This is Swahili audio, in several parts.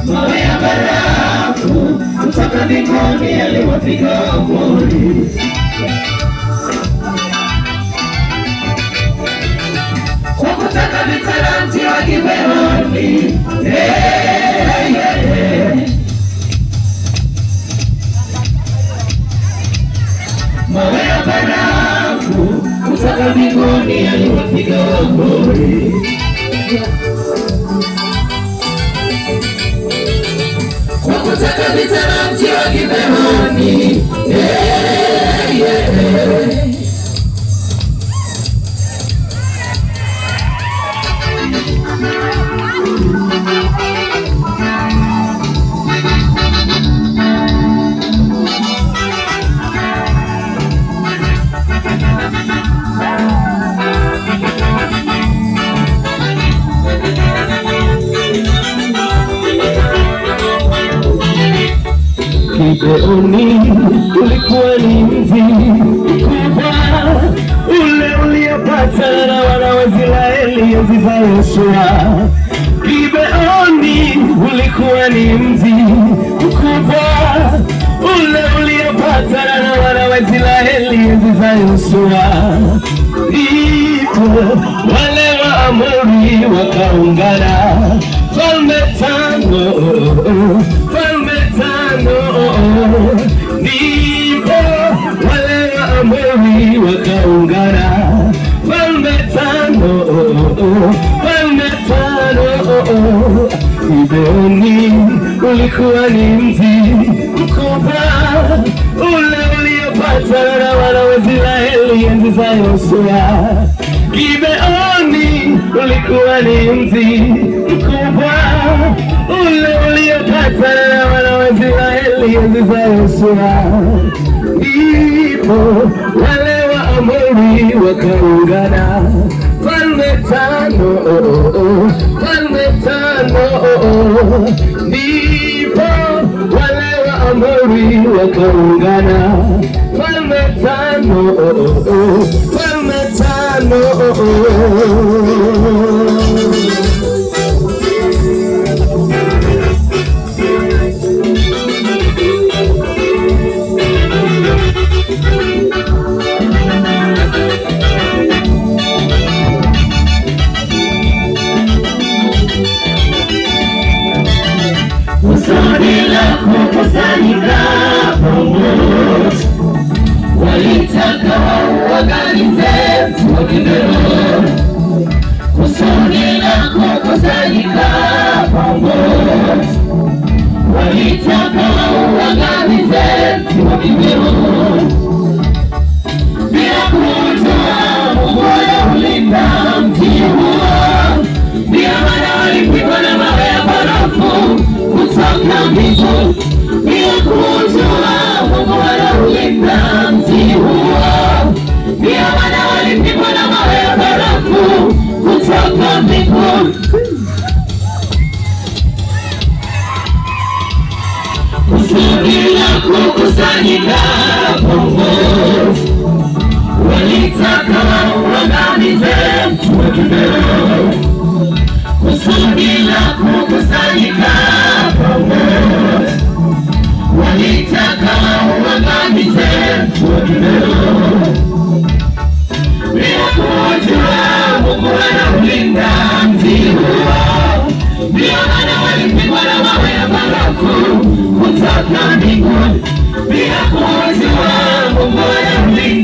Mawe ya barafu kutoka mbinguni yaliwapiga Waamori. Kwa kutaka vita na mji wa Gibeoni. Hey, hey, hey. Mawe ya barafu kutoka mbinguni yaliwapiga Waamori. Kwa kutaka vita na mji wa Gibeoni. Hey, hey, hey. Gibeoni ulikuwa ni mji mkubwa ule uliopata na wana wa Israeli enzi za Yoshua. Gibeoni ulikuwa ni mji mkubwa ule uliopata na wana wa Israeli enzi za Yoshua. Ndipo wale wa Amori wakaungana, falme tano, falme tano. Ndipo wale wa Amori wakaungana, falme tano, falme tano. Gibeoni ulikuwa ni mji mkubwa ule uliopata na wana wa Israeli enzi za Yoshua. Gibeoni ulikuwa ni mji mkubwa ule uliopata na wana wa Israeli enzi za Yoshua. Ndipo wale wa Amori wakaungana, falme tano, falme tano. Ndipo wale wa Amori wakaungana, falme tano, falme tano. Kusudi la kukusanyika pamoja, walitaka wauangamize mji wa Gibeoni. Kusudi la kukusanyika pamoja, walitaka wauangamize mji wa Gibeoni. Bila kujua Mungu anaulinda mji huo, ndio maana walipigwa na mawe ya barafu kutoka mbinguni. Bila kujua Mungu anaulinda mji huo, ndio maana walipigwa na mawe ya barafu kutoka mbinguni. Kusudi la kukusanyika pamoja, walitaka wauangamize mji wa Gibeoni. Kusudi la kukusanyika pamoja, walitaka wauangamize mji wa Gibeoni. Bila kujua Mungu anaulinda mji huo, ndio maana walipigwa na mawe ya barafu kutoka mbinguni. Bila kujua Mungu anaulinda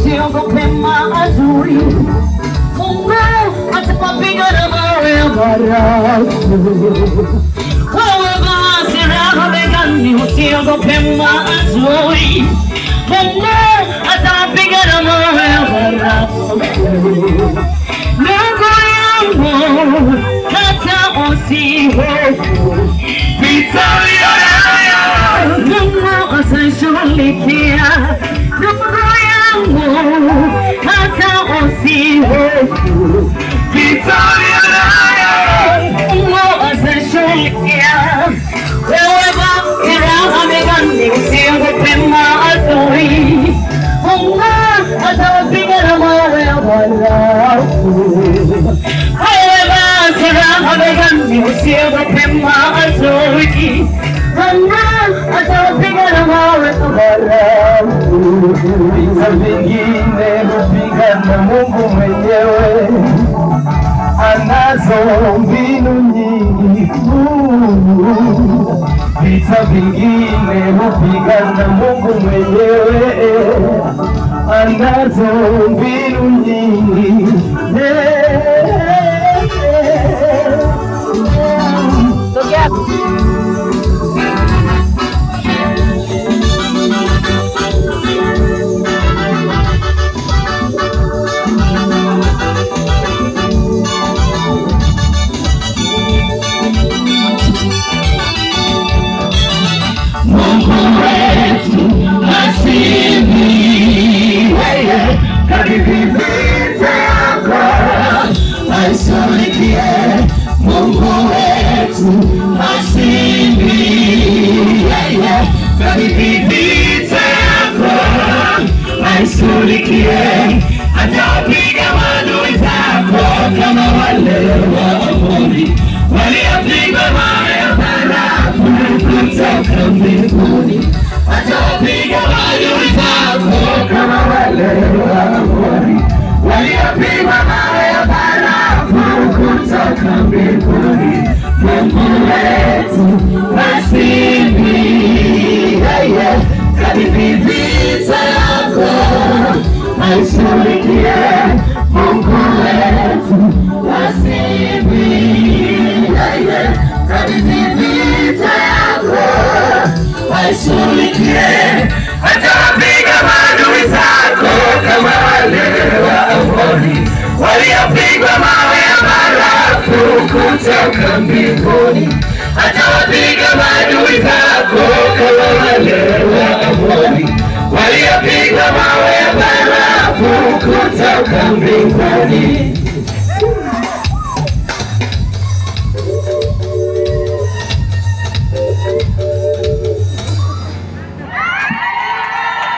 usiogope maadui. Mungu atakupiga na mawe ya barafu. Wewe vaa silaha begani, usiogope maadui. Mungu atakupiga na mawe ya barafu. Ndugu yangu, hata usihofu, vita uliyonayo Mungu ataishughulikia. Ndugu yangu, hata usihofu, vita uliyonayo Mungu ataishughulikia. Wewe vaa silaha begani, usiogope maadui. Mungu atawapiga na mawe ya barafu. Wewe vaa silaha begani, usiogope maadui. Mungu atawapiga na mawe ya barafu. Vita vingine hupigana Mungu mwenyewe, anazo mbinu nyingi. Vita vingine hupigana Mungu mwenyewe, anazo mbinu nyingi. Mungu wetu asifiwe, kabidhi vita yako aishughulikie. Mungu wetu asifiwe, kabidhi vita yako aishughulikie. Atawapiga maadui zako kama wale wa Amori waliopigwa mawe ya barafu kutoka mbinguni. Atawapiga maadui zako kama wale wa Amori waliopigwa mawe ya barafu kutoka mbinguni. Mungu wetu asifiwe, kabidhi vita yako aishughulikie. Mungu wetu asifiwe, kabidhi vita yako aishughulikie. Atawapiga maadui zako kama wale wa Amori waliopigwa mawe ya barafu kutoka mbinguni. Atawapiga maadui zako kama wale wa Amori waliopigwa mawe ya barafu kutoka mbinguni.